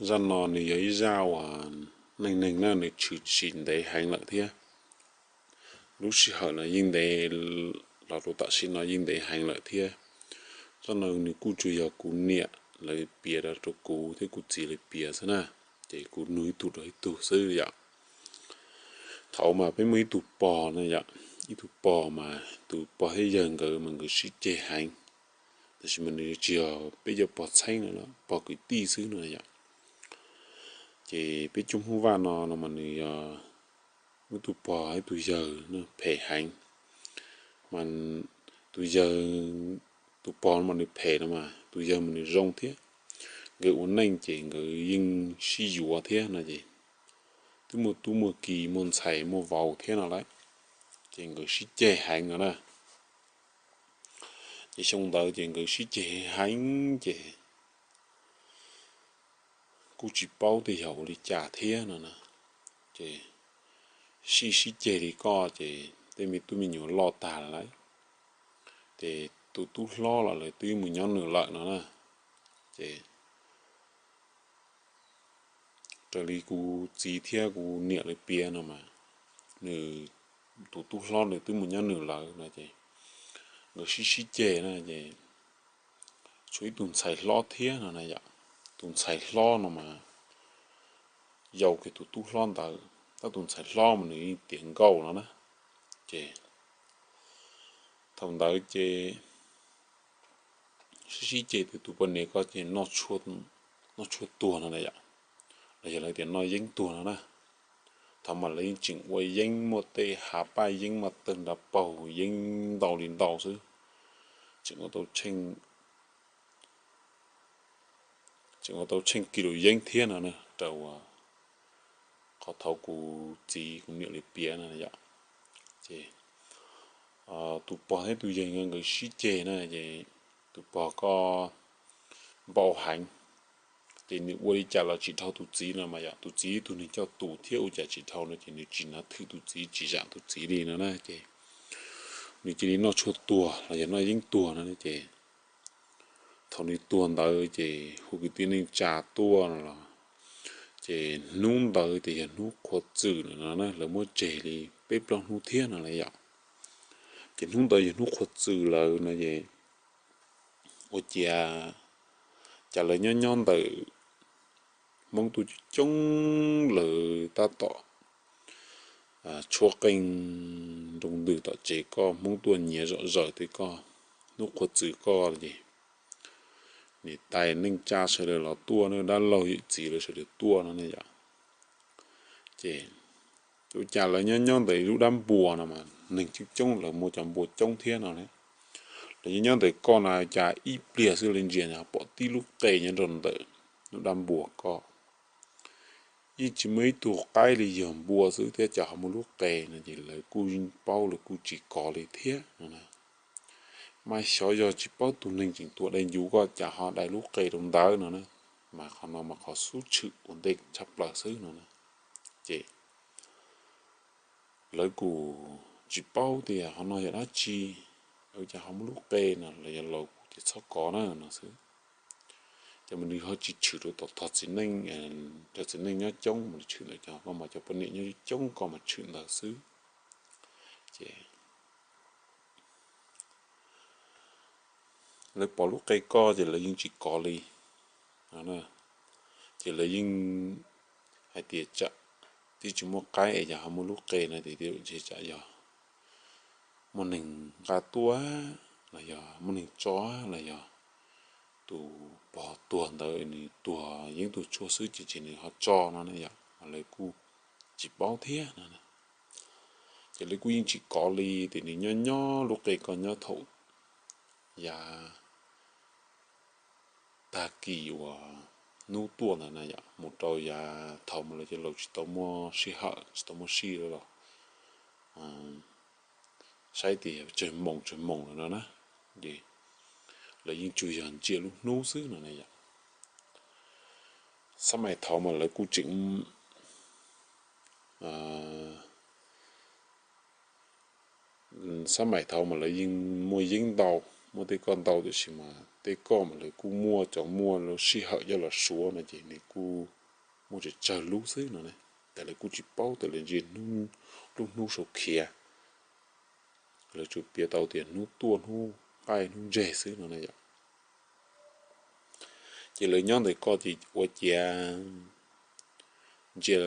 Zaj no nws yog ib zaj uas neeg neeg na, nws tshwm sim ntev heev lawm thiab. Lub sij hawm no yeej ntev, los rau tam sim no yeej ntev heev lawm thiab. Zaj no nws kuj tsuas yog kuv niam lawv piav rau kuv thiab kuv txiv lawv piav xwb na, ces kuv nug ib tug rau ib tug xwb yom. Thaum mas peb muaj ib tug pog no yom, ib tug pog mas tus pog thiab yawg nkawd mas nkawd sib ceg heev, tab sis mas nws tsis yog peb cov pog txheeb no, pog kwv tij xwb no yom. Ces peb cov Hmoob Vaj no no mas nws yog muaj ib tug pog ib tug yawg phem heev, mas tus yawg, tus pog no mas nws phem no mas tus yawg mas nws zoo thiab. Nkawd ua neej ces nkawd yeej sib yuav thiab no ces twb muaj tub muaj ki muaj ntxhais muaj vauv thiab no lawm, ces nkawd sib ceg heev no na. Ces xyoo ntawd ces nkawd sib ceg heev ces kuj tsis paub tej yog ua li cas thiab no na. Ces sib sib ceg li koj ces tej me tub me nyuam loj tag lawm, ces tus tub hlob los lawv twb mus nyob nws lawm no na. Ces raws li kuv txiv thiab kuv niam lawv piav no mas nws, tus tub hlob nws twb mus nyob nws lawm no ces nkawd sib sib ceg na ces tshuav ib tug ntxhais hlob thiab no na yom. Tus ntxhais hlob no mas yau kiag tus tub hlob ntawd, tab tus ntxhais hlob mas nws tiav nkauj no na. Ces thaum ntawd ces sib sib ceg ces tus poj niam ko ces noj tshuaj tuag no na yom, los yog lawv tias noj yeeb tuag no na. Thaum mas lawv yeej tseem ua yeeb muaj tej hav paj yeeb mas tawg nra paug yeeb ntau li ntau xwb, tseem ua tau tsheej, tseem ua tau tsheej kis lus yeeb thiab no na, raws qhov thaum kuv txiv kuv niam lawv piav no yom. Ces tus pog thiab tus yawg nkawd sib ceg na ces tus pog ko npau heev, ces nws ua li cas los tsis dhau tus txiv no mas yom, tus txiv ib tug neeg coj tus thiab ua cas tsis dhau no ces nws tsis nav thwm tus txiv tsis zam tus txiv li no na ces nws cia li noj tshuaj tuag los yog noj yeeb tuag no ces thaum nws tuag ntawd ces hu kwv tij neej tsa tuaj no los, ces hnub ntawd ces yog hnub qhuav txwm no na, lawv muab tseg li peb plaub hnub thiab no na yom. Ces hnub ntawd yog hnub qhuav txwm lawm no ces ua ciav, cas lawv nyob nyob ntawm Hmoob tuaj coob coob, lawv tab tom tshuab qeej nroo ntws tom tsev koj, Hmoob tuaj nyiav zom zaws tej koj, hnub qhuav txwm koj ces niam tais neej tsa sawv daws los tuaj na, dab laug yawm txiv lawv sawv daws tuaj no ne yom. Ces ua cas lawv nyob nyob ntawm lub dab npua no mas neeg coob coob, lawv muaj cov npua coob thiab no na. Lawv nyob nyob ntawm koj no cas ib pliag xwb lawv ntsia pom tib lub qe nyob rau ntawm lub dab npua koj. Yeej tsis muaj ib tug qaib li, yog npua xwb thiab cov ho muaj lub qe no ces lawv kuj paub, lawv kuj tsis kov li thiab no na. Mas xyov yog tsis paub tus neeg tseem tuag dai ncuv koj cas ho dai lub qe rau ntawd no na. Mas qhov no mas qhov xub tshwm ua ntej tshaj plaws xwb no na. Ces lawv kuj tsis paub tias qhov no yog dab tsi, ua cas ho muaj lub qe no, lawv yog laus kuj tias txhob kov na no xwb. Ces mas nws ho tsis tshwm rau tom tog txiv neej, cov txiv neej nyob coob mas nws tshwm ntawd, cov koj mas cov poj niam nyob coob koj mas tshwm ntawd xwb. Ces lawv pom lub qe koj ces lawv yeej tsis kov li. Ces lawv yeej hais tias tsam twb tsis muaj qaib es yog ho muaj lub qe no ces ntshe tsam yog muaj neeg nqa tuaj los yog muaj neeg tso los yog tus pog tuag ntawd nws tuag yeeb tuag tshuaj xwb ces ntshe nws ho tso no ne yom, mas lawv kuj tsis paub thiab no. Ces lawv kuj yeej tsis kov li, ces nws nyob nyob lub qe koj nyob thaum yav tag kis uas hnub tuaj ntawd na yom, mus rau yav thaum mas lawv cov laus tsis tau muaj sij hawm tsis tau muaj sij los saib tias tsawg moos tsawg moos lawm no na, ces lawv yeej tsuas yog ntsia lub hnub xwb no na yom. Xab maim thaud mas lawv kuj tseem, xab maim thaud mas lawv yeej muaj yeeb ntau, muaj tej koj ntau tiam sis mas tej koj mas lawv kuj muaj cov muaj lub sij hawm coj los suav no ces nws kuj muaj tsawg tsawg lub xwb no na. Ces lawv kuj tsis paub tias lawv ntsia lub hnub sau khiav, lawv tsuas piav tau tias hnub tuaj hnub qaij hnub ntseg xwb no na yom. Ces lawv nyob ntawm koj ces ua ciav ntsia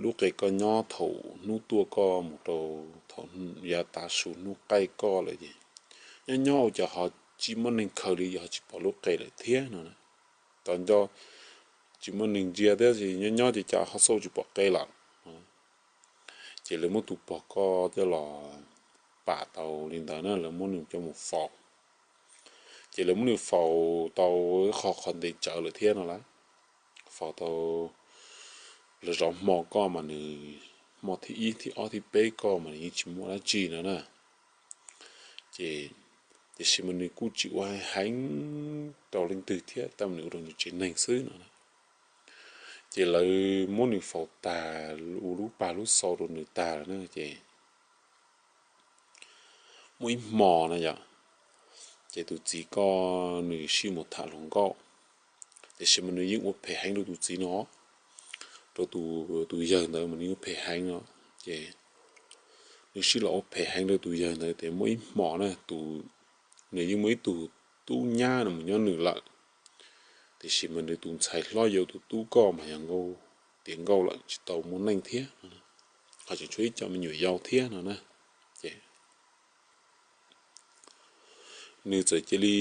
lub qe koj nyob thaum hnub tuaj koj mus rau thaum yav tav su hnub qaij koj lawm ces nyob nyob ua cas ho tsis muaj neeg khaws li, ho tsis pom lub qe lawm thiab no. Tau nco tsis muaj neeg ntsia thiab es nyob nyob ces cas ho xauj tsis pom qe lawm. Ces lawv muab tus pog koj coj los pam tau li ntawd na, lawv muab nws coj mus faus. Ces lawv muab nws faus tau ib qho qhov ntev tsawv lawm thiab no lawm. Faus tau lawv zov hmo koj mas nws, hmo thib ib thib ob thib peb koj mas nws yeej tsis muaj dab tsi no na. Ces tiam sis mas nws kuj tsis ua heev rau leej twg thiab, tab mas nws ua rau nws tsev neeg xwb no. Ces lawv muab nws faus tag, ua lub pag lub xau rau nws tag lawm na ces muaj ib hmo na yom, ces tus txiv koj nws sij mus tham hluas nkauj, tiam sis mas nws yeej ua phem heev rau tus txiv no, rau tus yawg ntawd mas nws ua phem heev no. Ces nws sij los ua phem heev rau tus yawg ntawd ces muaj ib hmo na, tus, nws yeej muaj ib tug tub nyab no mus nyob nws lawm, tiam sis mas nws tus ntxhais hlob yau tus tub koj mas yog nkauj, tiav nkauj lawm tsis tau muaj neej thiab, ho tseem tshuav ib co me nyuam yau thiab no na. Ces nws txawm cia li,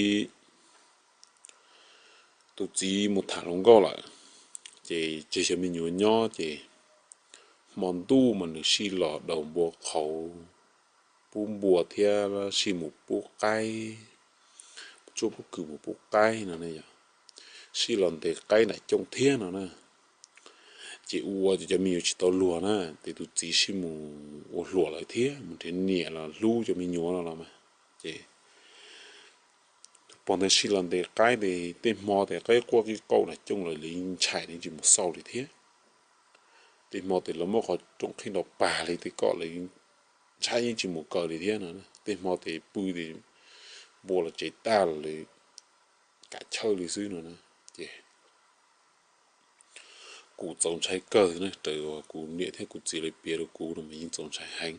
tus txiv mus tham hluas nkauj lawm, ces tseg cov me nyuam nyob ces hmo ntuj mas nws sij los daus npua qhauv, pub npua thiab sij mus pub qaib, tsuab pob kws mus pub qaib no ne yom, sij los ntes qaib nram cooj thiab no na. Ces ua ua ces cov me nyuam tsis tau luag na, ces tus txiv sij mus ua hluas lawm thiab mus nrhiav niam los hlub cov me nyuam no los mas. Ces tus pog ntawd sij los ntes qaib ces tej hmo ces qaib quaj qij qauj nram cooj lawm, lawv yeej ntshai, lawv yeej tsis mus xauj li thiab. Tej hmo ces lawv muab qhov rooj qhib nrov pag li tej koj, lawv ntshai yeej tsis mus kaw li thiab no. Tej hmo ces pw ces npua los tsev tag los lawv kam chawj li xwb no na. Ces kuv txaus ntshai kawg na, raws kuv niam thiab kuv txiv lawv piav rau kuv no mas yeej txaus ntshai heev.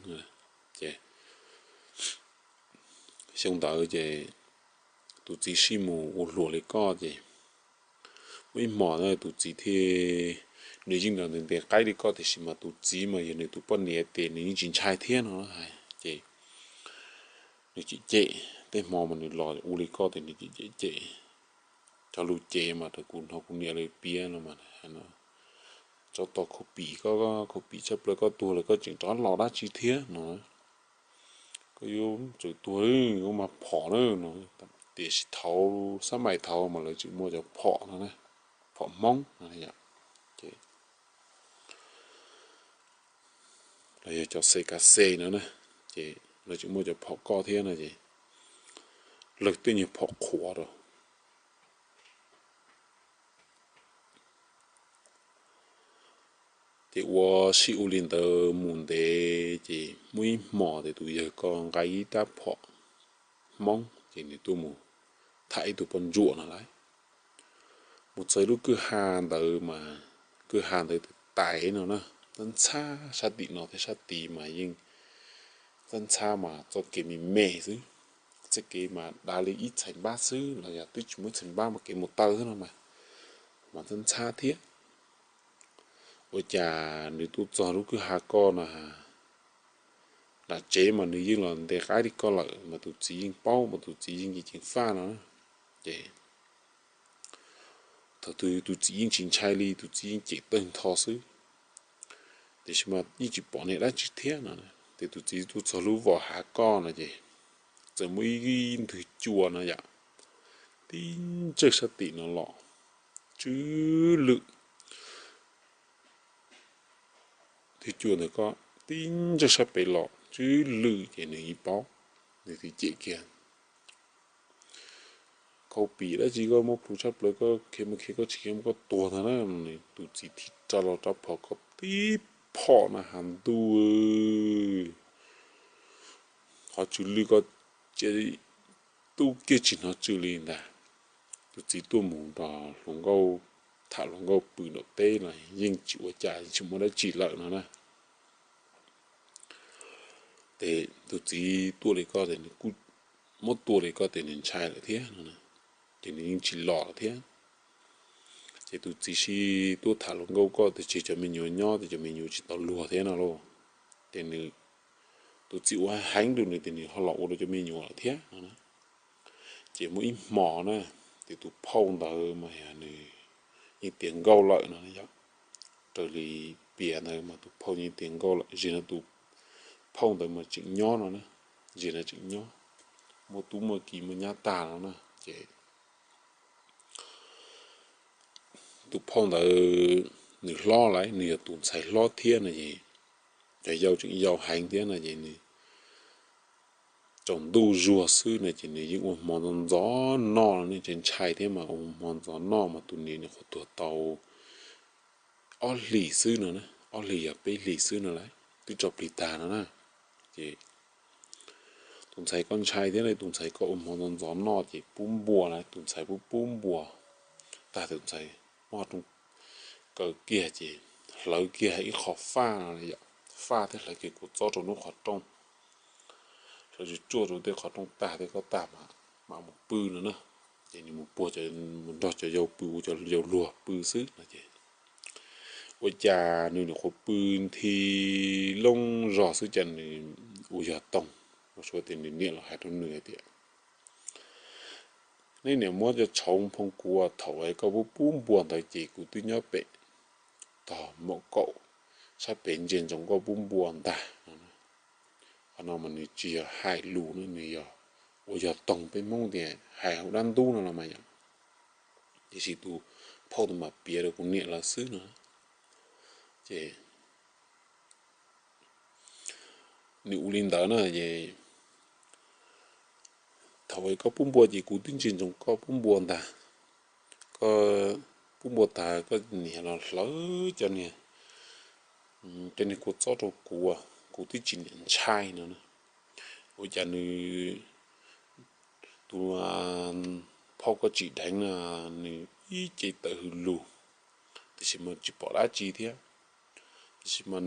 Ces xyoo ntawd ces tus txiv sij mus ua hluas li koj ces muaj ib hmo na tus txiv thiaj, nws yeej los ntes ntes qaib li koj tiam sis mas tus txiv mas yog nws tus poj niam ces nws yeej tsis ntshai thiab no hais. Ces nws cem cem, tej hmo mas nws los ua li koj ces nws cem cem cem. Cov lus cem mas raws kuv hnov kuv niam lawv piav no mas hais no, tsov tom khaus pim koj, khaus pim tshaj plaws, koj tuag lawm koj tseem rov los dab tsi thiab no. Koj yuav tseem tuag, yuav mag phom na no. Tiam sis thaud xab mais thaud mas lawv tseem muaj cov phom no na, phom Hmoob no, ces los yog cov xe kav xe no na, ces lawv tseem muaj cov phom koj thiab no ces lawv tej nyuag phom qhuav rau. Ces ua sij ua li ntawd mus ntev ces muaj ib hmo ces tus yawg ko nqa ib rab phom Hmoob ces nws tuaj mus tham ib tug poj ntsuam no lawm. Mus txog lub kwj ha ntawd mas kwj ha ntawd tais no na, ntxhab ntxhab sab tim no thiab sab tid mas yeej ntxhab ntxhab mas txoj kev me me xwb. Txoj kev mas dav li ib txhais npab xwb los yog twb tsis muaj ib txhais npab mas kev mus taw xwb no mas, mas ntxhab ntxhab thiab. Ua cas nws tuaj txog lub kwj ha ko no, nram tsev mas nws yeej los ntes qaib li koj lawm mas tus txiv yeej paub mas tus txiv yeej ceev ceev faj no. Ces thaum twg tus txiv yeej tsis ntshai li, tus txiv yeej cem tawg ntho xwb, tiam sis mas yeej tsis pom niag dab tsi thiab no. Ces tus txiv tuaj txog lub vos hav ko no ces txawm muaj ib ntwg cua no yom, tib ntsawj sab tim no los tsw lwj. Ntwg cua ntawd ko tib ntsawj sab pem los tsw lwj ces nws yeej paub, nws thiaj cem kiag, khaus pim dab tsi koj muab plhus tshaj plaws, koj khiav mus khiav, koj tsis khiav mus koj tuag ntag na. Tus txiv thiaj rau los rab phom ko tib phom na has ntuj, qhov tsw lwj ko cia tub kiag tsis hnov tsw li ntag. Tus txiv tuaj mus nrog hluas nkauj tham hluas nkauj pw nraum teb los yeej tsis ua cas, tsis muaj dab tsi lawm no na. Ces tus txiv tuaj li koj ces nws kuj, muab tua li koj ces nws ntshai lawm thiab no, ces nws yeej tsis los thiab. Ces tus txiv sib tuaj tham hluas nkauj koj tias tseg cov me nyuam nyob, ces cov me nyuam tsis tau luag thiab no lauj. Ces nws, tus txiv ua heev rau nws ces nws ho los ua rau cov me nyuam lawm thiab no. Ces muaj ib hmo na, ces tus phauj ntawd mas yog nws yeej tiav nkauj lawm no, yog raws li piav ntawd mas tus phauj yeej tiav nkauj lawm, zim no tus phauj ntawd mas tseem nyob no na, zim no tseem nyob, muaj tub muaj ki muaj nyab tag no na. Ces tus phauj ntawd nws hlob lawm, nws yog tus ntxhais hlob thiab no es cov yau tseem yau heev thiab no ces nws tsaus ntuj zuag xwb no ces nws yeej ua hmo ntxov ntxov noj no, nej ntshai ntshai thiab mas ua hmo ntxov noj mas tus niam nws qhuav tuag tau ob hlis xwb no, ob hlis yog peb hlis xwb no lawm, twb tso plig tag no na. Ces tus ntxhais koj ntshai thiab, tus ntxhais koj ua hmo ntxov ntxov noj ces pub npua lawm, tus ntxhais pub pub npua tag, tus ntxhais muab roob kaw kiag ces hlawv kiag ib qho faj no, faj thiab hlawv kiag kua txob rau hnub qhov rooj, hlawv tsuj tsuaj rau tej qhov rooj tag tej koj tag mas mam mus pw no na. Ces nws mus puag, mus nrog cov yau pw, ua cov yau luag pw xwb no ces ua cas nws nyuam qhuav pw nthi loo zog xwb cas nws ua yog toog, ua suav tias nws niam los hais rau nws hais tias, neb niam muab cov tshauv phoo kuv, thaum es koj pub pub npua ntawd ces kuv twb nyob pem tog maum kaum sab pem ntsia ntsoov koj pub npua ntag. Qhov no mas nws tsis yog hais lus na, nws yog ua yog toog, peb Hmoob tias hais hauv dab ntub no los mas yom. Tiam sis tus phauj tus mam piav rau kuv niam lawv xwb no. Ces nws ua li ntawd na es thaum es koj pub npua ces kuv twb ntsia ntsoov koj pub npua ntag. Koj pub npua tag koj niam los hlawv cov niag, cov niag kua txob rau kuv, kuv twb tsis niam ntshai no. Ua cas nws, tus phauj koj tsim dheev no, nws ib ce tawm hws lug, tiam sis mas tsis pom dab tsi thiab. Tiam sis mas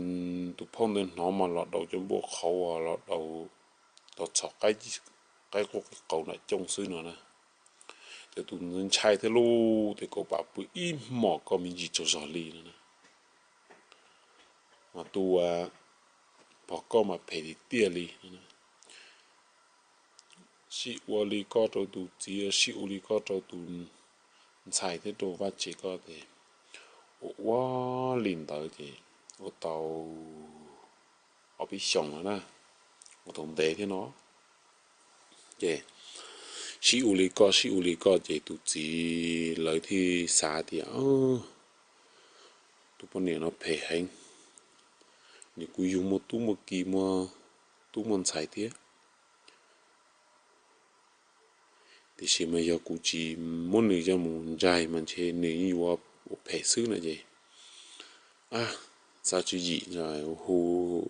tus phauj ntawd hnov mas los daus cov npua qhauv, los daus, los txhom qaib quaj qaib qaus nram cooj xwb no na. Ces tus ntxhais ntshai thiab lauj, ces koj pam pw ib hmos koj me ntsis tsaug zog li no na. Mas tus pog koj mas phem tiag tiag li. Sib ua li koj rau tus txiv, sib ua li koj rau tus ntxhais thiab rau vaj tsev koj ces ua ua li ntawd ces ua tau ob peb xyoos lawm na, ua tau ntev thiab no. Ces sib ua li koj sib ua li koj ces tus txiv lawv thiaj xav tias, tus poj niam no phem heev, nws kuj yug muaj tub muaj ki, muaj tub muaj ntxhais thiab. Tiam sis mas yog kuv tsis muab nws coj mus ntsais mas ntshe nws yeej yuav ua phem xwb no ces, a, xav tswv yim hu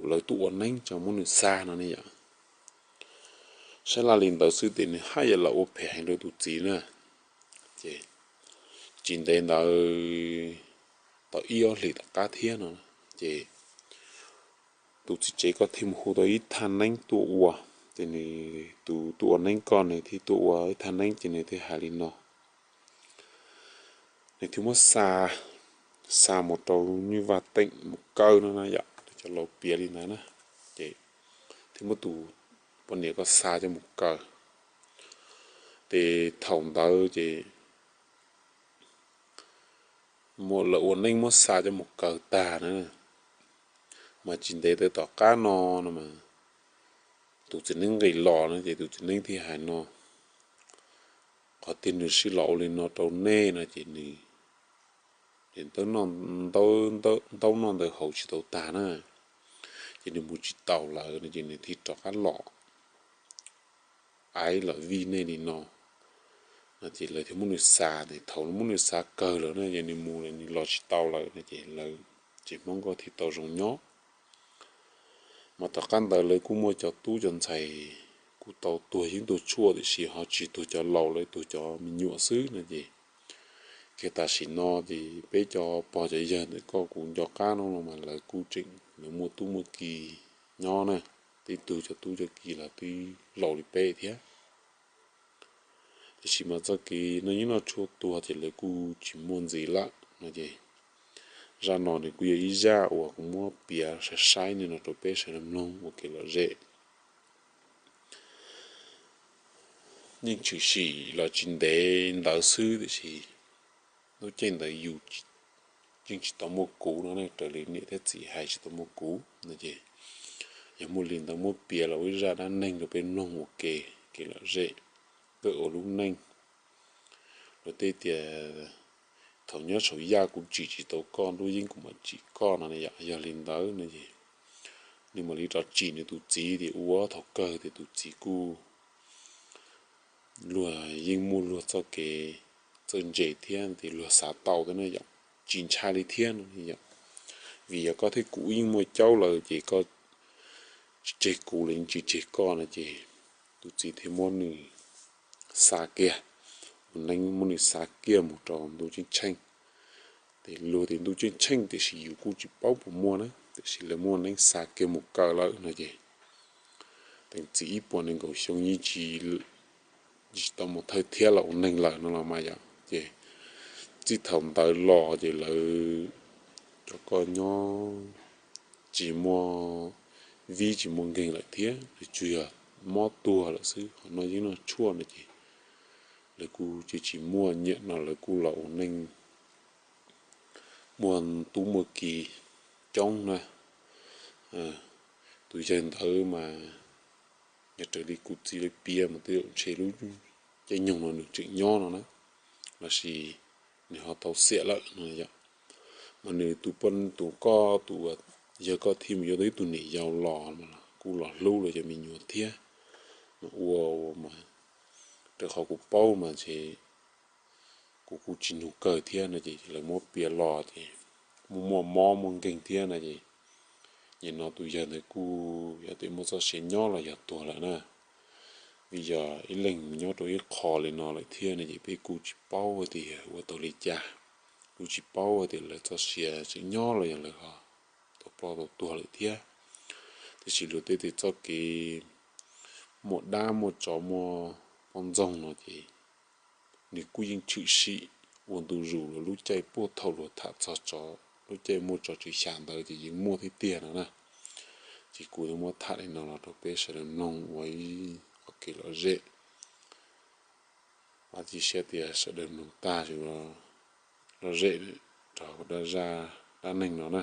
lawv tuaj ua neeb tso muab nws xa no ne yom. Saib laj li ntawd xwb ces nws haj yam los ua phem heev rau tus txiv na. Ces tsis ntev ntawd tau ib ob hlis tom qab thiab no ces tus txiv tsev koj thiaj mus hu tau ib thaj neeb tuaj ua. Ces nws tus tuaj ua neeb koj nws thiaj tuaj ua ib thaj neeb ces nws thiaj hais li no, nws thiaj muab xa, xa mus rau nyuj vaj teem mus kaw no na yom, cov laus piav li ntawd na. Ces thiaj muab tus poj niam koj xa coj mus kaw. Ces thaum ntawd ces muab lawv ua neeb muab xa coj mus kaw tag na, mas tsis ntev tawm tom qab no no mas tus txiv neeb nqis los no ces tus txiv neeb thiaj hais no, qhov tiag nws sib los ua li no rau nej no ces nws ntaub noj ntawd haus tsis tau tag na, ces nws mus tsis taus lawm no ces nws thiaj rov qab los aiv los vij nej li no. No ces lawv thiaj muab nws xa, thaum muab nws xa kawg lawm na ces nws mus lawm nws los tsis tau lawm no ces lawv tsev Hmoob nkoj thiaj tau zoo nyob. Mas tom qab ntawd lawv kuj muaj cov tub cov ntxhais kuj tau tuag yeeb tuag tshuaj tiam sis ho tsis tuag cov laus, lawv tuag cov me nyuam xwb no ces, kiag tam sim no ces peb cov pog cov yawg ntawm koj kuv nco qab no los mas lawv kuj tseem, lawv muaj tub muaj ki nyob na, tej tug cov tub cov ki los twb laus li peb thiab. Tiam sis mas txoj kev noj yeeb noj tshuaj tuag ces lawv kuj tsis muaj ntxiv lawm no ces, zaj no nws kuj yog ib zaj uas kuv muab piav saib saib no rau peb sawv daws mloog ua kev lom zem. Yeej tshwm sim los tsis ntev ntawd xwb tiam sis lub caij ntawd yus yeej tsis tau muaj kuv no ne, raws li niam thiab txiv hais tsis tau muaj kuv no ces, yog muaj li ntawd muab piav los ua ib zaj dab neeg rau peb mloog ua ke, kev lom zem, kawm ua lub neej. Luag tej tias thaum nyob saum yaj kuv tsim tsis tau koj, nruab yeeb kuv mam tsim koj no, yog li ntawd no es, nws mam li rov tsim nws tus txiv tias ua thaum kawg tias tus txiv kuj, luag yeej muaj luag txoj kev txawj ntse thiab tias luag xav tau thiab no yom, tsis ntshai li thiab no yom. Vim yog koj thiab kuv yeej muaj caub lawm ces koj tsis tseg kuv los yeej tsis tseg koj no ces, tus txiv thiaj muab nws xa kiag, ua neeb muab nws xa kiag mus rau ntuj ceeb tsheej. Ces luag tias ntuj ceeb tsheej tiam sis yus kuj tsis paub puas muaj na, tiam sis lawv muab neeb xa kiag mus kaw lawm no ces, teem txiv ib puas nees nkaum xyoo yeej tsis tau mus thawj thiab los ua neeg lawm no los mas yom. Ces txij thaum ntawd los ces lawv cov koj nyob tsis muaj vib tsis muaj nkeeg lawm thiab, tsuas yog mob tuag lawm xwb, ho noj yeeb noj tshuaj no ces lawv kuj tsis, tsis muaj, nyiam no lawv kuj los ua neej muaj tub muaj ki coob na. Tus yawg ntawd mas yog raws li kuv txiv lawv piav mas twb ntshe lub caij nyoog no nws tseem nyob no na, lossis nws ho tau xiam lawm no yom. Mas nws tus poj, tus koj, tus yawg koj thiaj mus yuav tau ib tug niam yau los mas kuj los hlub lawv cov me nyuam thiab. Mas ua ua mas, rau qhov kuv paub mas ces kuv kuj tsis nug kawg thiab no ces lawv muab piav los ces muaj, muaj mob muaj nkeeg thiab no ces, nim no tus yawg ntawd kuj yog tias muaj txoj sia nyob los yog tuag lawm na. Vim yog ib leeg nyob rau ib qho li no lawm thiab no ces peb kuj tsis paub tias ua tau li cas, kuj tsis paub tias lawv txoj sia tseem nyob los yog lawv ho tau ploj tau tuag lawm thiab. Tiam sis luag tej tias txoj kev muaj dab muaj tsov muaj poj ntxoog no ces nws kuj yeej tshwm sim ua ntu zus los lub caij puag thaum luag tham txog tsov, lub caij muaj tsov tswv xya ntawd ces yeej muaj thiab tiag no na. Ces kuv yuav muab tham li no los rau peb sawv daws mloog ua ib qho kev lom zem. Vam thiab cia siab tias sawv daws mloog tag lom zem rau dab zaj dab neeg no na.